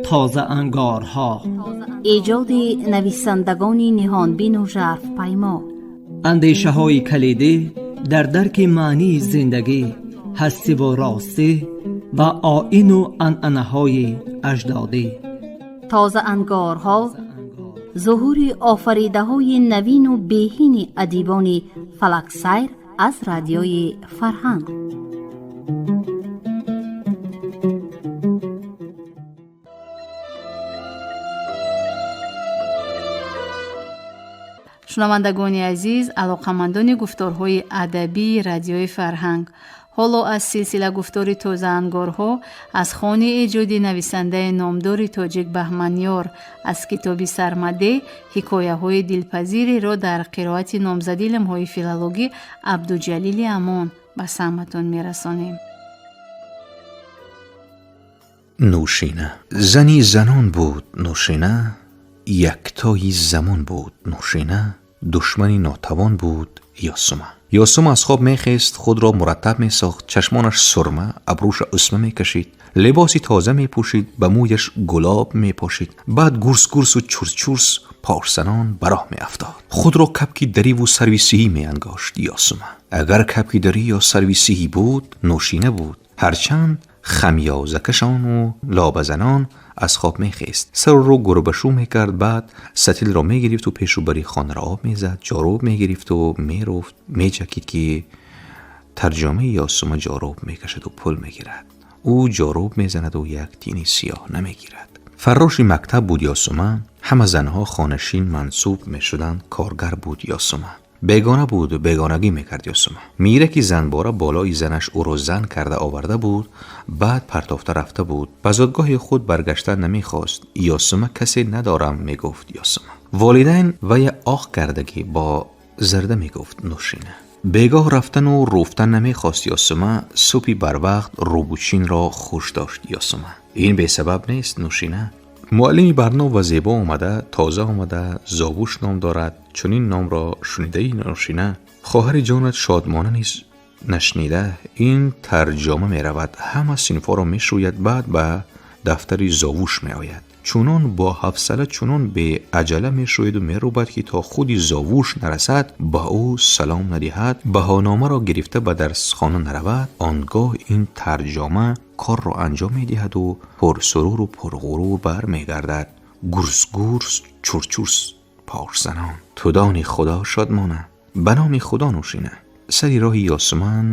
Тозаангорҳо, эҷоди нависандагони ниҳонбину жарфпаймо, андешаҳои калидӣ дар дарки маънии зиндагӣ, ҳастиву ростӣ ва оину анъанаҳои аҷдодӣ. Тозаангорҳо зуҳури офаридаҳои навину беҳини адибони фалаксайр аз Радиои Фарҳанг. Шунавандагони азиз, алоқамандони гуфторҳои адабии Радиои Фарҳанг, ҳоло аз силсила гуфтори Тозаангорҳо аз хони эҷоди нависандаи номдори тоҷик Баҳманёр аз китоби Сармаде ҳикояҳои дилпазиреро дар қироати номзади илмҳои филологӣ Абдуҷалили Амон ба самъатон мерасонем. Нӯшина зани занон буд, Нӯшина яктои замон буд, Нӯшина душмани нотавон буд Ёсума. Ёсума аз хоб мехест, худро мураттаб месохт, чашмонаш сурма, абрӯша усма мекашид, либоси тоза мепӯшид, ба мӯяш гулоб мепошид, баъд гурс-гурсу чурс-чурс порсанон ба роҳ меафтод. Худро кабки дариву сарви сиҳӣ меангошт Ёсума. Агар кабки дарӣ ё сарви сиҳӣ буд, Нӯшина буд. Ҳарчанд хамёзакашону лобазанон аз хоб мехест, сару рӯ гурбашу мекард, баъд сатилро мегирифту пешу бари хонаро об мезад, ҷоруб мегирифту меруфт, мечакид, ки тарҷомаи Ёсума ҷоруб мекашаду пул мегирад. Ӯ ҷоруб мезанаду як тини сиёҳ намегирад. Фарроши мактаб буд Ёсума. Ҳама занҳо хонашин мансуб мешуданд, коргар буд Ёсума. Бегона буд, бегонагӣ мекард Ёсума. Мираки занбора болои занаш ӯро зан карда оварда буд, баъд партофта рафта буд. Ба зодгоҳи худ баргаштан намехост. Ёсума касе надорам, мегуфт Ёсума. Волидайн вая оқ кардагӣ бо зарда, мегуфт Нӯшина. Бегоҳ рафтану руфтан намехост Ёсума. Субҳи барвақт рӯбучин-ро хуш дошт Ёсума. Ин бесабаб нест, Нӯшина. Муаллими барно ва зебо омада, тоза омада, Зовуш ном дорад. Чунин номро шунидаи, Нӯшина? Хоҳари ҷонат Шодмона низ нашнида. Ин тарҷома меравад, ҳама синфҳоро мешӯяд, баъд ба дафтари Зовуш меояд. Чунон бо ҳавсала, чунон беаҷала мешӯяду мерӯбад, ки то худи Зовуш нарасад, ба ӯ салом надиҳад, баҳономаро гирифта ба дарсхона наравад. Он гоҳ ин тарҷома корро анҷом медиҳаду пурсуруру пурғурур бармегардад, гурс-гурс, чурчурс порсанон. Тудони Худо, Шодмона, ба номи Худо, Нӯшина. Сари роҳи Ёсуман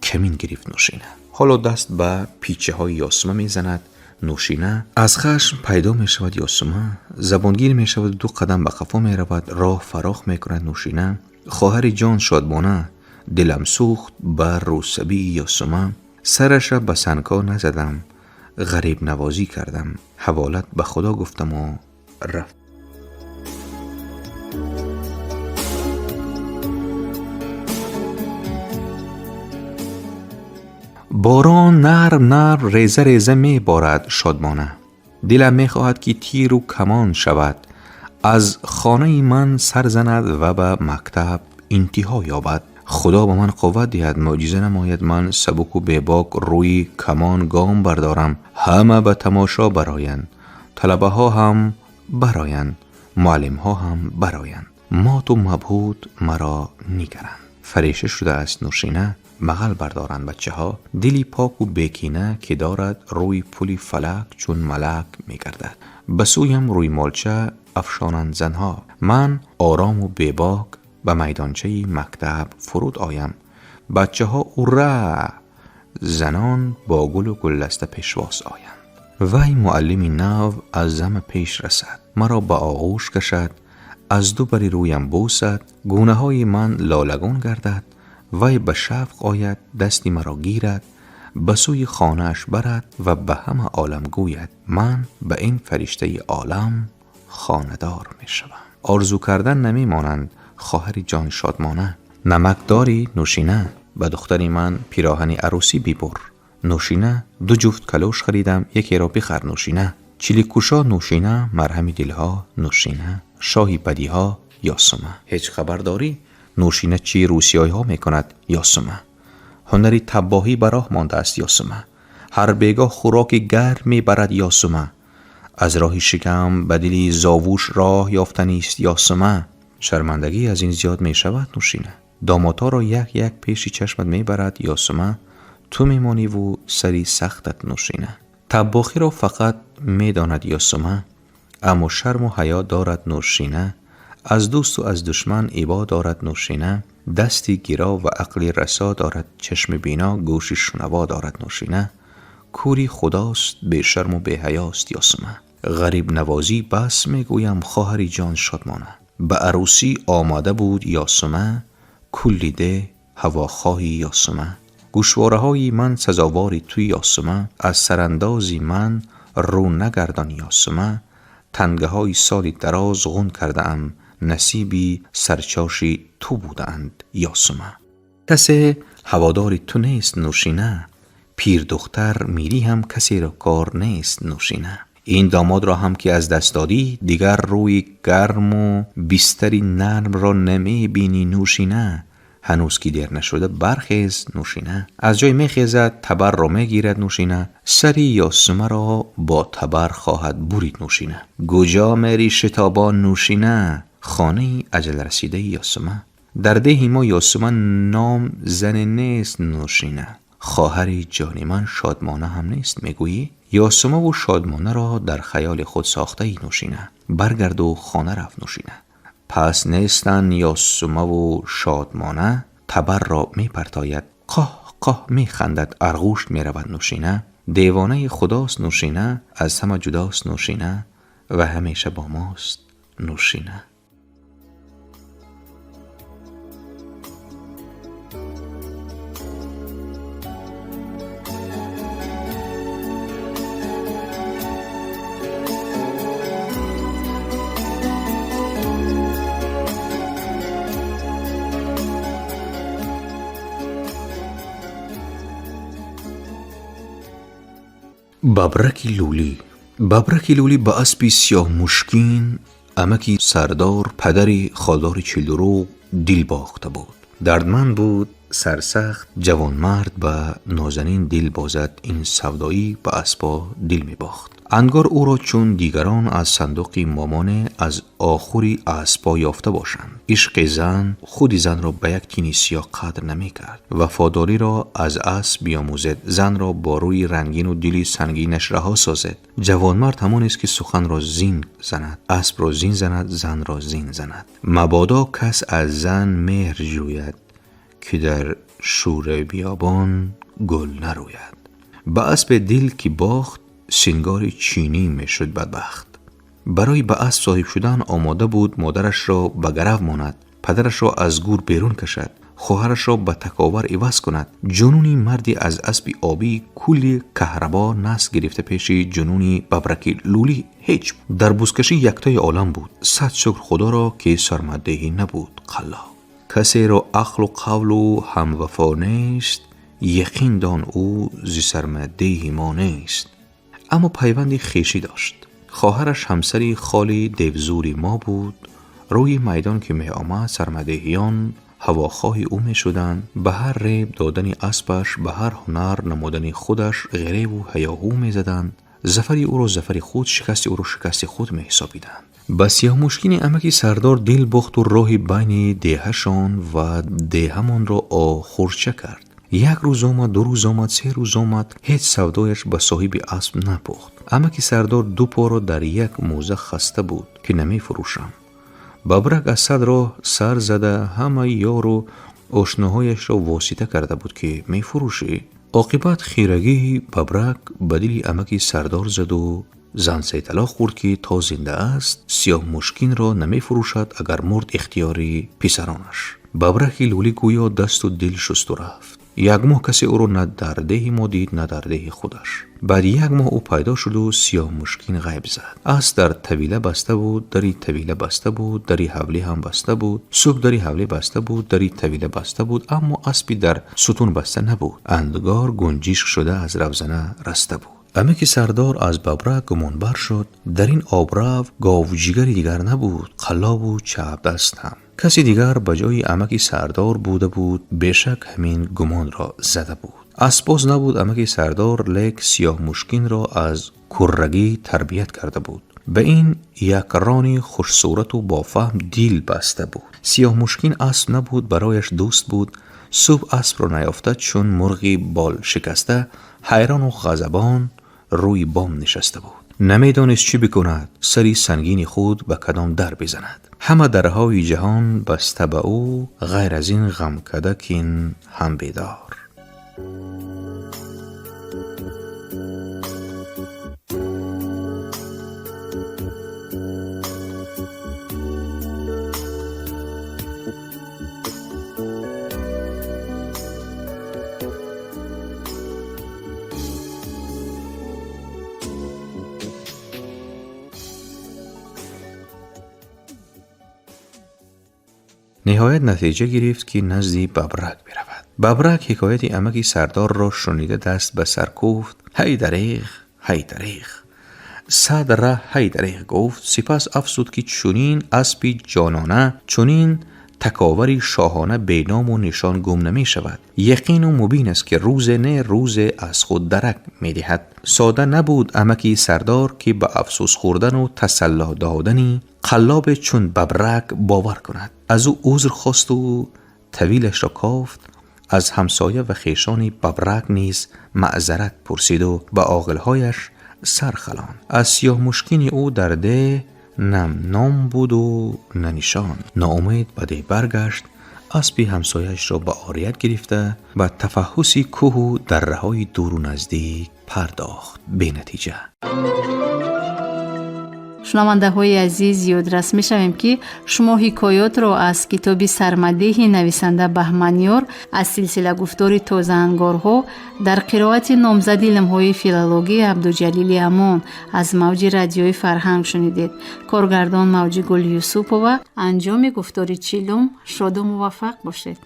камин гирифт Нӯшина. Ҳоло даст ба пичаҳои Ёсума мезанад Нӯшина. Аз хашм пайдо мешавад Ёсума, забонгир мешаваду ду қадам ба қафо меравад, роҳ фарох мекунад Нӯшина. Хоҳари ҷон Шодмона, дилам сӯхт ба рӯсабии Ёсума. Сараша ба сангҳо назадам, ғарибнавозӣ кардам, ҳаволат ба Худо гуфтаму рафт. Борон нарм нарм, реза реза меборад, Шодмона. Дилам мехоҳад, ки тиру камон шавад, аз хонаи ман сар занад ва ба мактаб интиҳо ёбад. Худо ба ман қувват диҳад, мӯъҷиза намояд, ман сабуку бебок рӯи камон гом бардорам, ҳама ба тамошо бароянд, талабаҳо ҳам бароянд, муаллимҳо ҳам бароянд, моту мабҳут маро нигаранд. Фариша шудааст Нӯшина, мағал бардоранд бачаҳо. Дили поку бекина ки дорад, рӯи пули фалак чун малак мегардад. Ба сӯям рӯймолча афшонанд занҳо. Ман орому бебок ба майдончаи мактаб фуруд оям. Бачаҳо ура, занон бо гулу гулдаста пешвоз оянд. Вай муаллими нав аз зама пеш расад, маро ба оғӯш кашад, аз ду бари рӯям бӯсад, гунаҳои ман лолагун гардад. Вай ба шавқ ояд, дасти маро гирад, ба сӯи хонааш барад ва ба ҳама олам гӯяд: ман ба ин фариштаи олам хонадор мешавам. Орзу кардан намемонанд, хоҳари ҷон Шодмона. Намак дорӣ, Нӯшина? Ба духтари ман пироҳани арӯсӣ бибур, Нӯшина. Ду ҷуфт калош харидам, якеро бихар, Нӯшина. Чиликкушо, Нӯшина, марҳами дилҳо, Нӯшина, шоҳи бадиҳо Ёсума. Ҳеҷ хабар дорӣ, Нӯшина, чӣ рӯсиёиҳо мекунад Ёсума? Ҳунари таббоҳӣ ба роҳ мондааст Ёсума. Ҳар бегоҳ хӯроки гарм мебарад Ёсума. Аз роҳи шикам ба дили зовуш роҳ ёфтанист Ёсума. Шармандагӣ аз ин зиёд мешавад, Нӯшина? Домодҳоро як як пеши чашмат мебарад Ёсума. Ту мемониву сари сахтат, Нӯшина. Таббохиро фақат медонад Ёсума, аммо шарму ҳаё дорад, Нӯшина. Аз дӯсту аз душман ибо дорад, Нӯшина. Дасти гиро ва ақли расо дорад, чашми бино, гӯши шунаво дорад, Нӯшина. Кӯри худост, бешарму беҳаёст Ёсума. Ғарибнавозӣ бас мегӯям, хоҳари ҷон Шодмона. Ба арӯсӣ омода буд Ёсума, кулли деҳ ҳавохоҳи Ёсума. Гӯшвораҳои ман сазовори ту, Ёсума. Аз сарандози ман рӯ нагардон, Ёсума. Тангаҳои соли дароз ғун кардаам, насиби сарчоши ту будаанд, Ёсума. Касе ҳаводори ту нест, Нӯшина. Пирдухтар мирӣ ҳам касеро кор нест, Нӯшина. Ин домодро ҳам ки аз даст додӣ, дигар рӯи гарму бистари нармро намебинӣ, Нӯшина. Ҳанӯз ки дер нашуда, бархез, Нӯшина. Аз ҷой мехезад, табарро мегирад, Нӯшина. Сари Ёсумаро бо табар хоҳад бурид, Нӯшина. Куҷо мери шитобон, Нӯшина? Хонаи аҷалрасидаи Ёсума. Дар деҳи мо Ёсума ном зане нест, Нӯшина. Хоҳари ҷони ман Шодмона ҳам нест, мегӯӣ? Ёсумаву Шодмонаро дар хаёли худ сохтаи, Нӯшина. Баргарду хона рафт, Нӯшина. Пас нестанд Ёсумаву Шодмона. Табарро мепартояд, қоҳ қоҳ механдад, арғушт меравад, Нӯшина. Девонаи худост, Нӯшина. Аз ҳама ҷудост, Нӯшина, ва ҳамеша бо мост, Нӯшина. Бабраки Лӯлӣ. Бабраки Лӯлӣ ба аспи сиёҳмушкин амаки сардор, падари холдори чилдурӯғ, дил бохта буд. Дардманд буд, сарсахт ҷавонмард ба нозанин дил бозад, ин савдоӣ ба аспо дил мебохт. Ангор ӯро чун дигарон аз сандуқи момоне аз охури аспо ёфта бошанд. Ишқи зан худи занро ба як тини сиёҳ қадр намекард. Вафодориро аз асп биомӯзед, занро бо рӯи рангину дили сангинаш раҳо созед. Ҷавонмард ҳамонест, ки суханро зин занад, аспро зин занад, занро зин занад. Мабодо кас аз зан меҳр ҷӯяд, ки дар шӯри биёбон гул нарӯяд. Ба аспе дил ки бохт, сингори чинӣ мешуд бадбахт. Барои ба асп соҳиб шудан омода буд модарашро ба гарав монад, падарашро аз гур берун кашад, хоҳарашро ба таковар иваз кунад. Ҷунуни марди аз аспи обӣ кулли каҳрабо насл гирифта пеши ҷунуни Бабраки Лӯлӣ ҳеҷ. Дар бузкашӣ яктои олам буд. Сад шукр худоро, ки сармаддеҳӣ набуд қалло. Касеро ақлу қавлу ҳамвафо нест, яқин дон, ӯ зи сармаддеҳи мо нест. Аммо пайванди хешӣ дошт. Хоҳараш ҳамсари холи девзури мо буд. Рӯи майдон ки меомад, сармадеҳиён ҳавохоҳи ӯ мешуданд. Ба ҳар реб додани аспаш, ба ҳар ҳунар намудани худаш ғиреву ҳаёҳу мезаданд. Зафари ӯро зафари худ, шикасти ӯро шикасти худ меҳисобиданд. Ба сиёҳмушкини амаки сардор дил бохту роҳи байни деҳашон ва деҳамонро охурча кард. Як рӯз омад, ду рӯз омад, се рӯз омад, ҳеҷ савдояш ба соҳиби асп напухт. Амаки сардор ду поро дар як мӯза хаста буд, ки намефурӯшам. Бабрак аз сад роҳ сар зада, ҳамаи ёру ошноҳояшро восита карда буд, ки мефурӯшӣ. Оқибат хирагии Бабрак ба дили амаки сардор заду зан сеталоқ хӯрд, ки то зинда аст сиёҳмушкинро намефурӯшад, агар мурд, ихтиёри писаронаш. Бабраки Лӯлӣ гӯё дасту дил шусту рафт. Як моҳ касе ӯро на дар деҳи мо дид, на дар деҳи худаш. Баъди як моҳ ӯ пайдо шуду сиёҳмушкин ғайб зад. Асп дар тавила баста буд, дари тавила баста буд, дари ҳавлӣ ҳам баста буд. Субҳ дари ҳавлӣ баста буд, дари тавила баста буд, аммо аспи дар сутун баста набуд. Ангор гунҷишк шуда аз равзана раста буд. Амаки сардор аз Бабрак гумонбар шуд. Дар ин обрав говҷигари дигар набуд, қаллобу чапдаст ҳам. Каси дигар ба ҷои амаки сардор буда буд, бешак ҳамин гумонро зада буд. Аспоз набуд амаки сардор, лек Сиёҳмушкинро аз куррагӣ тарбият карда буд. Ба ин якрони хушсурату бофаҳм дил баста буд. Сиёҳмушкин асп набуд, барояш дӯст буд. Субҳ аспро наёфта, чун мурғи болшикаста, ҳайрону ғазабон рӯи бом нишаста буд. Намедонист чӣ бикунад, сари сангини худ ба кадом дар бизанад. Ҳама дарҳои ҷаҳон баста ба ӯ, ғайр аз ин ғамкада кин ҳам бедор. Ниҳоят натиҷа гирифт, ки назди Бабрак биравад. Бабрак ҳикояти амаки сардорро шунида, даст ба сар куфт: «Ҳай дареғ, ҳай дареғ, 100 раҳ ҳай дареғ», гуфт. Сипас афзуд, ки чунин аспи ҷонона, чунин таковари шоҳона беному нишон гум намешавад. Яқину мубин аст, ки рӯзе не рӯзе аз худ дарак медиҳад. Сода набуд амаки сардор, ки ба афсӯс хӯрдану тасалло додани қаллобе чун Бабрак бовар кунад. Аз ӯ узр хосту тавилашро кофт. Аз ҳамсоя ва хешони Бабрак низ маъзарат пурсиду ба оғилҳояш сар халонд. Аз сиёҳмушкини ӯ дар деҳ на ном буду на нишон. Ноумед ба деҳ баргашт. Аспи ҳамсояашро ба орият гирифта, ба тафаҳҳуси кӯҳу дарраҳои дуру наздик пардохт, бенатиҷа. Шунавандаҳои азиз, ёдрас мешавем, ки шумо ҳикоётро аз китоби «Сармадеҳи» нависанда Баҳманёр аз силсила гуфтори «Тозаангорҳо» дар қироати номзади илмҳои филологӣ Абдуҷалили Амон аз мавҷи Радиои Фарҳанг шунидед. Коргардон Мавҷигул Юсупова. Анҷоми гуфтори чилум. Шоду муваффақ бошед.